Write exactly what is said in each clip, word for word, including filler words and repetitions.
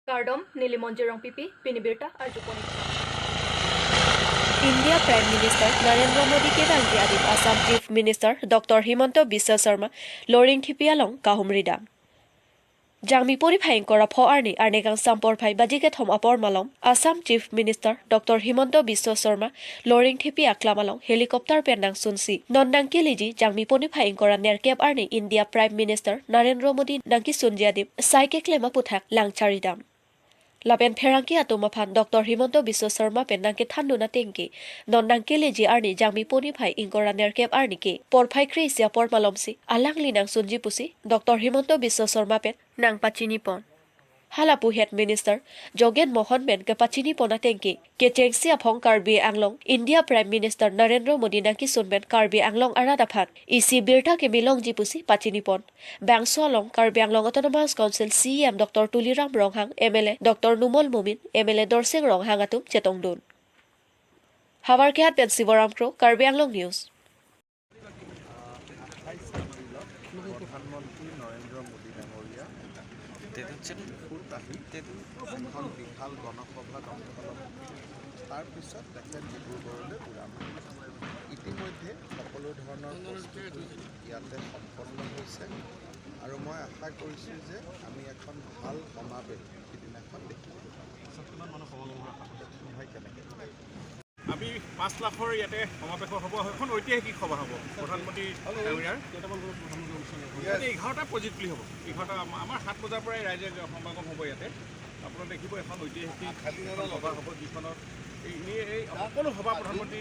Kardom, neli Monjir Rongpipi, pini birta arjupon ik. India Prime Minister Narendra Modi kedangji adim Assam Chief Minister Doctor Himanta Biswa Sarma Loringthepi along kahumridam. Jangmi puri phai ingkoi ra pho arni arni kangsam porphai baji kethom apor malom Assam Chief Minister Doctor Himanta Biswa Sarma Loringthepi aklam along helicopter pen nangsunsi non nangkeleji jangmi puri phai ingkoi ra nerkep arni India Prime Minister Narendra Modi nangkesunji adim sai keklem aputhak langcharidam. Lapen pherangke atum aphan Doctor Himanta Biswa Sarma pen nangkethandun ateng ke non nangkeleji arni jangmi puri phai ingkoi ra nerkep arni ke porphai kre-isi apor malomsi alangli nangsunji pusi Doctor Himanta Biswa Sarma pen nangpachinipon. Hala pu Head Minister Jogen Mohan pen kepachinipon ateng ke kechengsi aphong Karbi Anglong India Prime Minister Narendra Modi nangkesun pen Karbi Anglong arat aphan isi birta keme longji pusi pachinipon. Bangso along Karbi Anglong Autonomous Council C E M Doctor Tuliram Ronghang, M L A Doctor Numal Momin, M L A Dorsing Ronghang atum chetongdun. Howraghat pen Sivaram Kro, Karbi Anglong News. আঠাইছ এপ্ৰিলত প্ৰধানমন্ত্ৰী নৰেন্দ্ৰ মোদী ডাঙৰীয়া ডিফুত আহি এখন বিশাল গণসভাত অংশগ্ৰহণ কৰে। তাৰ পিছত তেখেত ডিব্ৰুগড়লৈ উৰা মাৰে। ইতিমধ্যে সকলো ধৰণৰ প্ৰস্তুতি ইয়াতে সম্পন্ন হৈছে আৰু মই আশা কৰিছোঁ যে আমি এখন ভাল সমাৱেশ সিদিনাখন দেখিবলৈ পাম। আচ্ছা, কিমান মানুহ সমাগম হোৱাৰ আশা কৰিছে? হয়, কেনেকৈ? আমি পাঁচ লাখৰ ইয়াতে সমাৱেশৰ সভা হয়, এখন ঐতিহাসিক সভা হ'ব প্ৰধানমন্ত্ৰী ডাঙৰীয়াৰ। ইয়াতে এঘাৰটা বজাত বুলি হ'ব, এঘাৰটা, আমা-, আমাৰ সাত বজাৰ পৰাই ৰাইজে সমাগম হ'ব ইয়াতে। আপোনালোকে দেখিব, এখন ঐতিহাসিক এখন সভা হ'ব, যিখনত এই, এই, এই সকলো সভা প্ৰধানমন্ত্ৰী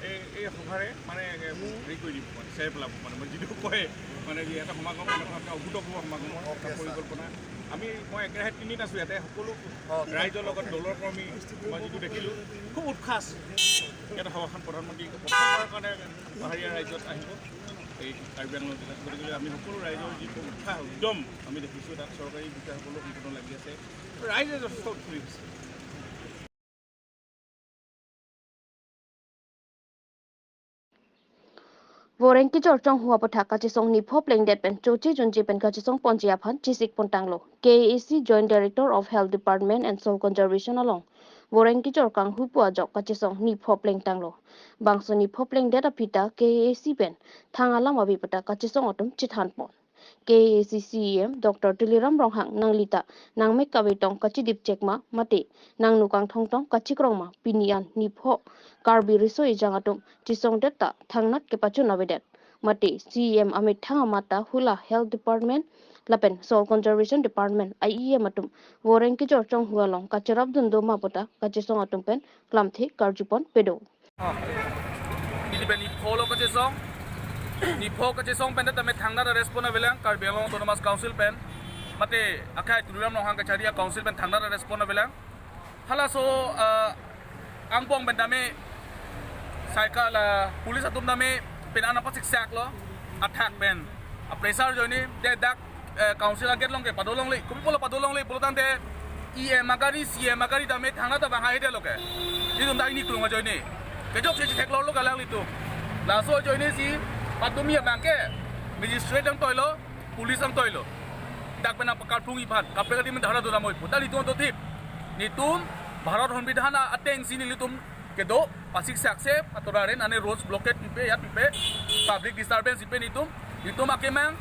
এই, এই সভাৰে মানে হেৰি কৰি দিব, মানে চেৰ পেলাব, মানে মই যিটো কয়, মানে যে এটা সমাগম, মানে এটা অভূতপূৰ্ব সমাগমৰ এটা পৰিকল্পনা। আমি, মই একেৰাহে তিনিদিন আছোঁ ইয়াতে, সকলো ৰাইজৰ লগত দলৰ কৰ্মী মই যিটো দেখিলোঁ, খুব উৎসাহ আছে। ইয়াতে সভাখন প্ৰধানমন্ত্ৰী প্ৰথমবাৰৰ কাৰণে পাহাৰীয়া ৰাজ্যত আহিব, এই কাৰ্বি আংলং জিলাত। গতিকে আমি সকলো ৰাইজৰ যিটো উৎসাহ, উদ্যম আমি দেখিছোঁ, তাত চৰকাৰী বিষয়াসকলো সম্পূৰ্ণ লাগি আছে, ৰাইজে যথেষ্ট উৎসাহিত হৈছে। Voreng kejor chonghu aputhak kachesong nipho plengdet pen choche junje pen kachesong ponji aphan chesikpon tanglo. K A A C Joint Director of Health Department and Soil Conservation along voreng kejor kanghu pu ajok kachesong nipho pleng tanglo. Bangso nipho plengdet aphi ta K A A C pen thang alam ave puta kachesong atum chethanpon. K A A C C E M Doctor Tuliram Ronghang nangli ta nangmek kave tong kachidip chek ma mate nangno kangthong tong kachikrong ma pini an nipho Karbi riso ejang atum chesongdet ta thangnat kepachun avedet. Mate C E M amethang amat ta hula Health Department lapen Soil Conservation Department a E M atum voreng kejor chonghu along kacherapdun do ma puta kachesong atum pen klamthe karjupon pedo. Pini pen nipho lo kachesong. Nipho kachesong pen tame thangnat arrest pon avelang Karbi Anglong Autonomous Council pen. Mate akhai Tuliram Ronghang kachari a-council pen thangnat arrest pon avelang. Halaso, ah, angbong pen tame cycle, ah, police atum tame pen ana pasik sak lo athak pen. A-pressure ajoine de dak eh, council a-gate along ke padolongle, kopi pulo padolongle pulo tangte E M agari, C M agari tame thangnat ta bang hai de lo ke. Itum ta ini klung ajoine. Kejok si theklor lo ke alanglitum. Laso ajoine si padumi abang ke magistrate angtoilo, police angtoilo. Dak pen apa karpung iphan, kaprek adim dhara dona moi puta itum to thip. Nitum Bharat Songbidhan ateng si nelitum kedo, pasik sakse, atora ren ane road blockade pipe, ya pipe, public disturbance pipe nitum, nitum akemang,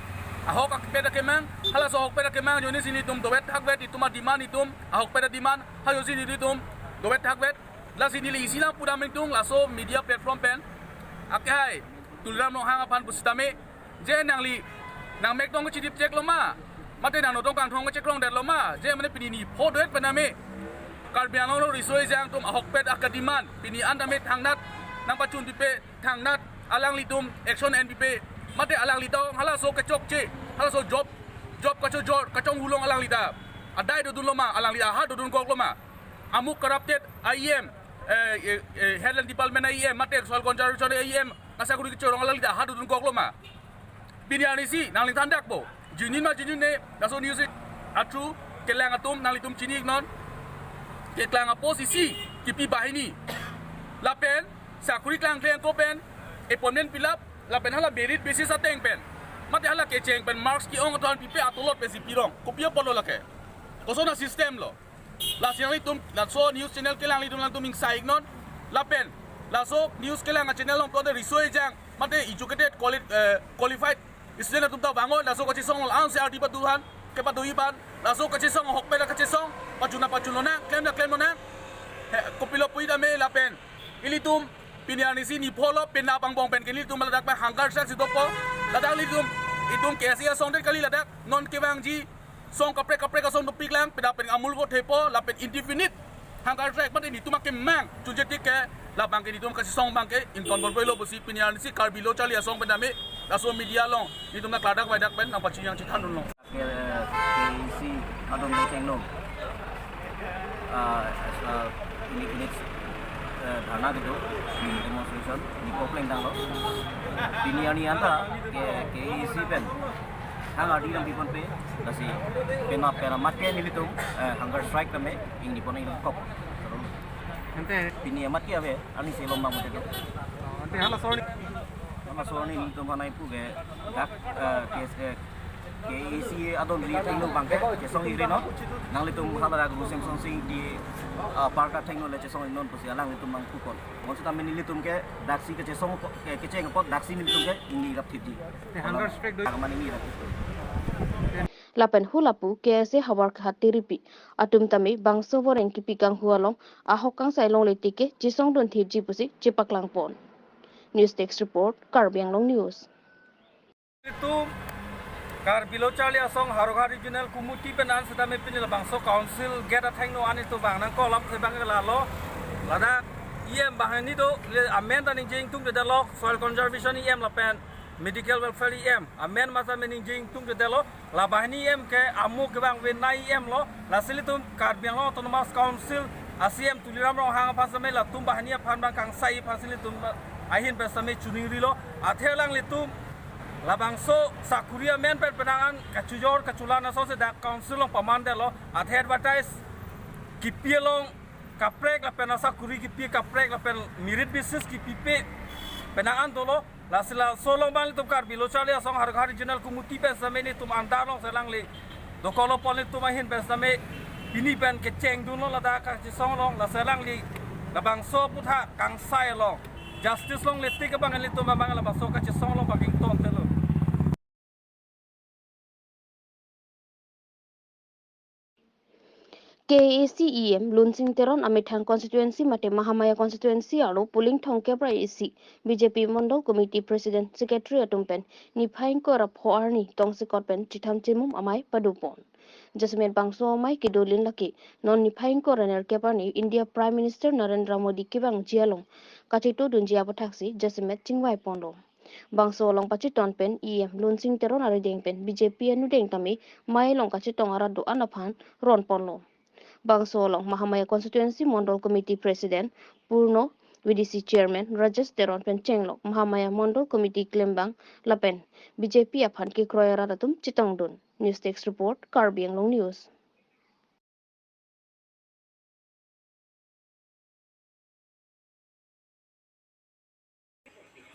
ahok akpet akemang, halaso ahokpet akemang, ajoine si nitum dovet thakvet, itum a-demand itum, ahokpet a-demand, ha ajoine si nitum dovet thakvet, lasi neli isi nangpudam ingtung, laso media platform pen, akhai, Tuliram Ronghang aphan pusitame, je nangli, nangmek tong kachidip chek lo ma, mate nangno tong kangthong kachekrong det lo ma, je mane pini nipho doet pen tame, Karbi Anglong lo riso ejang atum ahokpet aka-demand, pini an tame thangnat, nangpachun pipe thangnat, alanglitum action en pipe, mate alangli ta halaso kechokche, halaso job, job kachojor, kachonghu along alangli ta adai dodun lo ma, alangli ahat dodun kok lo ma, amuk corrupted E M, eh, eh, eh, Health Department E M, mate Soil Conservation E M, asakuri kechorong alangli ta ahat dodun kok lo ma. Pini arnisi nangli thandakpo. Jinin ma jinin ne, laso news ik atru kelang atum nanglitum chini iknon. Keklang a-post isi kipi banghini. Lapen sakuri klangkle ako pen appointment fill up, lapen hala merit basis ateng pen, mate hala kecheng pen marks ke-ong aton pipe atolot pensi pirong. Kopi apotlo lake? Koson a-system lo? Lasi nanglitum laso news channel kelang, nanglitum, nanglitum ingsai iknon. Lapen laso news kelang a-channel along pulote riso ejang mate educated, quali-, eh, qualified student atum ta vangot, laso kachesong along angse ardi padu aphan, kepadu aphan, laso kachesong ahokpet kachesong, pachun ta pachun lonang, klem ta klem lonang. He, kopilo puji tame lapen ilitum pini arnisi nipholo penap angbong pen ke nelitum ladak pen hunger strike si dopo. Ladak nelitum, itum K S A asong det kali, ladak non kevangji song kaprek kaprek asong dopiklang, pida pen amul ko thepo, lapen indefinite hunger strike mate nelitum akemang chunjetik ke, labang ke nelitum kachesong abang ke ingtonbom pulo pusi pini arnisi Karbi Lo Charli Asong pen tame laso media along nelitum nangklardak vaidak pen nangpachini nangchethandunlo. Ke, K A A C atum nangchenglo, ah, as a indefinite, eh, dharna kedo, demonstration, niphok plengdanglo. Pini arni anta ke K A A C pen hang ardi nangpiponpe, lasi penap pen amat ke nelitum, eh, hunger strike tame ingnipon ingkok. Ante pini amat ke ave, arnisi lom abang mate do. Ante halaso arni, halaso arni nelitum aphan nangpu ke dak, eh, K S A, K A A C adon ri athengno abang ke chesong ikrinon. Nanglitum haladak Rusem Sonsing di, ah, park athengno le chesong iknon pusi alanglitum nangpupon. Bonsita nelitum ke daksi kechesong apot, ke, kecheng apot daksi nelitum ke ingnirap thipji. Te hunger strike do. Kamaning ingnirap thipji. Lapen hulapu K S A havar kehati ripi atum tame bangso voreng kipi kanghu along ahok kangsai longle tik ke chesongdun thipji pusi chepaklangpon. News Desk Report, Karbi Anglong News. Itum Karbi Lo Charli Asong Howraghat Regional Committee pen an setame pini labangso council gate athengno an itum vang nangkok alam thebang lalo. Ladak E M banghini do, le amen ta ningje ingtungdedetlo, Soil Conservation E M lapen Medical Welfare E M. Amen masa me ningje ingtungdedetlo. La banghini E M ke amo kevang Vinay E M lo. Lasi ilitum Karbi Anglong Autonomous Council a-C E M Tuliram Ronghang aphan setame latum banghini aphan abang kangsai aphan si ilitum ahin pen setame chiningrilo. Athe alanglitum labangso sakuri amen pen penang an kachojor kacholan asonsi dak council along pamandetlo. Athe advertise kipi along kaprek lapen asakuri kipi kaprek lapen merit basis kipipe penang an dolo. Lasi laso along abang ilitum Karbi Lo Charli Asong Howraghat Regional Committee pen setame nelitum andar alongsi alangli dokoklo, pon ilitum ahin pen setame pini pen kechengdunlo ladak kachesong along, lasi alangli labangso aputhak kangsai along justice longle tik abang ilitum abang labangso kachesong along abang ingtontelo. K A A C E M Lunsing Teron amethang constituency mate Mahamaya constituency arlo polling thomkep ra isi B J P Mondol Committee President Secretary atum pen niphai ingkoi ra pho arni tongsekot pen chetham chemum amei padopon. Jasemet bangso amei kedolin lake non niphai ingkoi ra nerkep arni India Prime Minister Narendra Modi kevangji along kachetongdunji aputhaksi jasemet chingvaiponlo. Bangso along pachetong pen E M Lunsing Teron arideng pen B J P anudeng tame mei along kachetong arat do-an aphan ronponlo. Bangso along Mahamaya Constituency Mondol Committee President Purno, V D C Chairman Rajesh Teron pen chenglok Mahamaya Mondol Committee klembang lapen B J P aphan kekroi arat atum chetongdun. News Desk Report, Karbi Anglong News.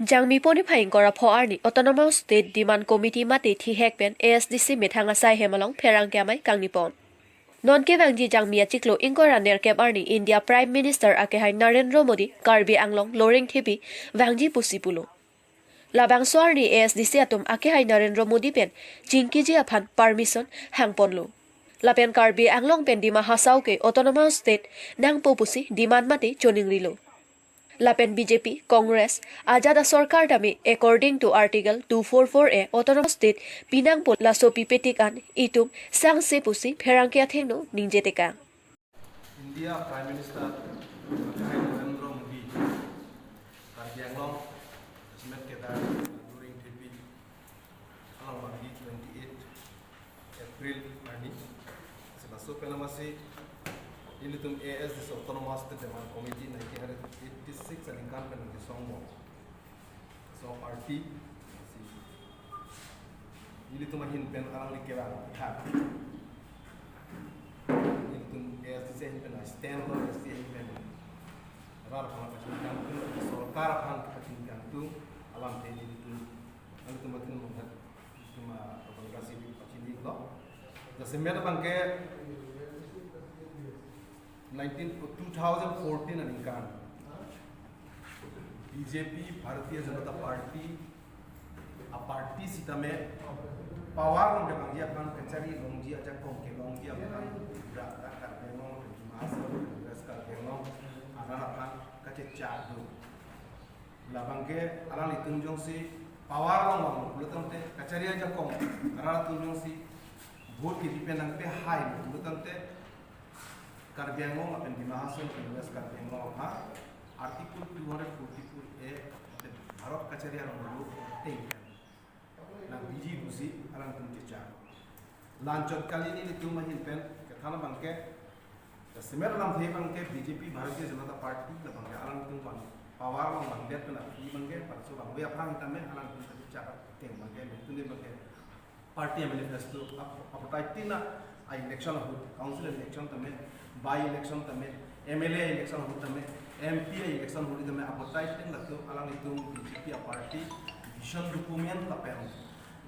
Jangmi pon niphai ingkoi ra pho arni Autonomous State Demand Committee mate thihek pen A S D C methang asai hem along pherangke amei kangnipon. Non kevangji Jangmi achiklo ingkoi ra nerkep arni India Prime Minister akehai Narendra Modi Karbi Anglong Loringthepi vangji pusi pulo. Labangso arni A S D C atum akehai Narendra Modi pen chingkiji aphan permission hangponlo. Lapen Karbi Anglong pen Dima Hasao ke Autonomous State nangpo pusi demand mate choningrilo. Lapen B J P, Congress, ajat asorkar tame according to Article two four four A Autonomous State pinangpo, laso pipetik an itum sangse pusi pherangke athengno ningjetekang. India Prime Minister Narendra Modi Karbi Anglong jasemet kedar Loringthepi along vangji twenty-eight April arni. Sila so penamasi ilitum A S D C Autonomous State Demand Committee nineteen eighty-six aningkan pen kesong mo. So party si ilitum ahin pen alangli kevang tha. Ilitum A S D C ahin pen stand lo, A S D C ahin pen rar aphan kachingkam pen, sorkar aphan kachingkam pen alam teni ilitum, ilitum atum munghat ilitum aphan kasi pachini lo. Jasemet abang ke Nineteen, two thousand fourteen aningkan B J P, Bharatiya Janata Party, a party sitame power along kevangji aphan kachari longji ajakong kelongji aphan, dak Karbi Anglong, Dima Hasao, West Karbi Anglong arat aphan kachechak do. Labang ke alanglitum jongsi power along vanglo pulo tangte, kachari ajakong arat atum jongsi vote kepi pen nangpehai lo pulo tangte, Karbi Anglong lapen Dima Hasao lapen West Karbi Anglong aphan Article two hundred forty-four A, lapen Bharat kachari along lo ateng pen nang biji pusi alanglitum chechak. La-anchot kali nelitum ahin pen kethan abang ke, jasemet alamthe abang ke B J P, Bharatiya Janata Party labang ke alanglitum vang power along vangdet pen aphi abang ke, parso vangve aphrang tame alanglitum kachechak ateng abang ke, nelitum abang ke party manifesto ap-, apotai tin a election ahut, council election tame, by election tame, M L A election ahut tame, M P election ahut tame, apotai tin latum alanglitum B J P a party vision document lapen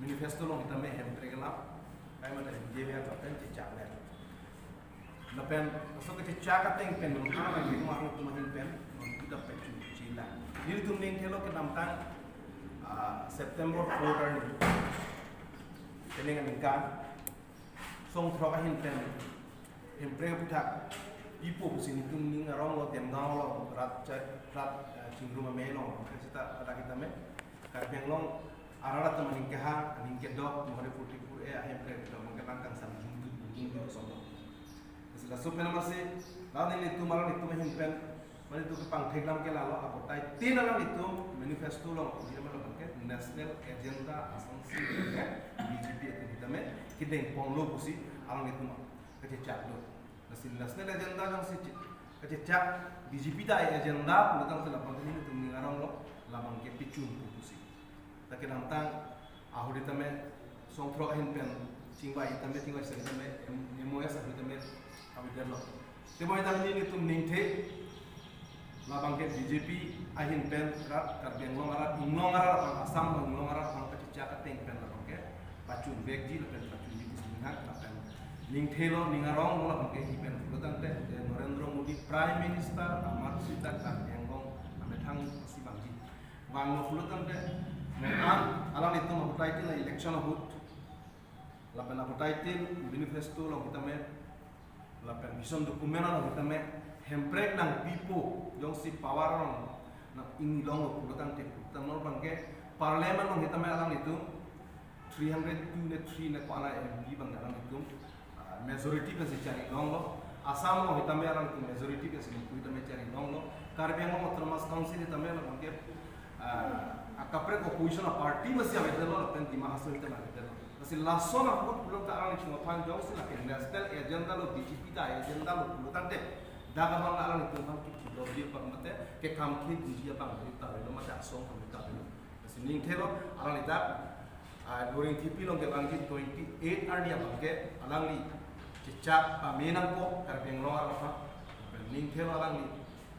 manifesto along tame Hemprek alam, kai mate J B R lapen chechak le. Lapen laso kachechak ateng pen nang alanglitum ahin pen nang kita pechu chila. Nelitum ningthelo kedamtang, ah, September four arni, penang aningkan song throk ahin pen Hemprek aphuthak pipo pusi nelitum ning arong lo, Demgaon lo, rat cha-, rat, eh, chingrum amei lo, seta pada kita me Karbi Anglong arat atum aning kehang, aning kedok, two hundred forty-four A a Hemprek kedok abang ke nang kangsam jumtu, jumtu kosong lo. Sila so pen amatsi, la nelitum alanglitum ahin pen, mane tu kepangthek lam ke lalo, apotai tin alanglitum manifesto along, ini nama abang ke national agenda asonsi ke B J P atum tame kedengpon lo pusi alanglitum kachechak do. Lasi national agenda jongsi che-, kachechak B J P ta agenda pulo tangte labang ke nelitum ning arong lo, labang ke pechun pu pusi. Ta kedamtang ahut tame song throk ahin pen chingvai tame, chingvai seng tame, M-, M O S ahut tame avedetlo. Teboi tame nelitum ningthe, labang ke B J P ahin pen rat Karbi Anglong arat, inglong arat aphan, Assam inglong arat aphan kachechak ateng pen labang ke pachun vekji lapen pachunji pusi ninghak lapen ningthelo, ning arong lo labang ke, ipen pulo tangte, eh, Narendra Modi Prime Minister amat sita Karbi Anglong amethang si vangji. Vanglo pulo tangte, memang alanglitum apotai tin a election ahut, lapen apotai tin manifesto along tame, lapen vision document along tame, Hemprek nangpipo jongsi power along nang inglong lo pulo tangte, tangte non abang ke Parliament along tame alanglitum three hundred two ne three ne ko-an a M P abang alanglitum, ah, majority pensi chari longlo. Assam along tame alanglitum majority pensi ningpui tame chari longlo. Karbi Anglong Autonomous Council tame abang ke, ah, akaprek opposition a party masi avedetlo, lapen Dima Hasao tame avedetlo. Lasi lason ahut pulo ta alanglitum aphan jongsi lake national agenda lo, B J P ta agenda lo pulo tangte, dak abang alanglitum aphan kipilo di abang mate, kekam ke duji abang ta avelo mate, asong kami ta avelo. Lasi ningthelo, alangli dak, ah, Loringthepi along kevangji twenty-eight arni abang ke alangli chechak pame nangpo Karbi Anglong arat aphan. Ningthelo alangli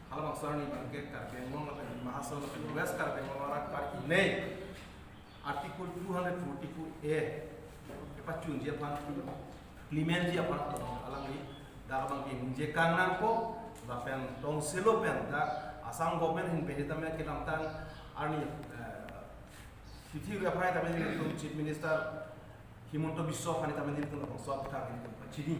halabangso arni abang ke Karbi Anglong lapen Dima Hasao lapen West Karbi Anglong arat par-ine Article two hundred forty-four A kepachunji aphan, implementji aphan alangli dak abang ke ningje kang nangpo, lapen tongselo pen dak Assam government ahin pen tame kedamtang arni, eh, chithi ri aphrang tame nelitum Chief Minister Himanta Biswa aphan tame nelitum labangso aputhak nelitum pachini.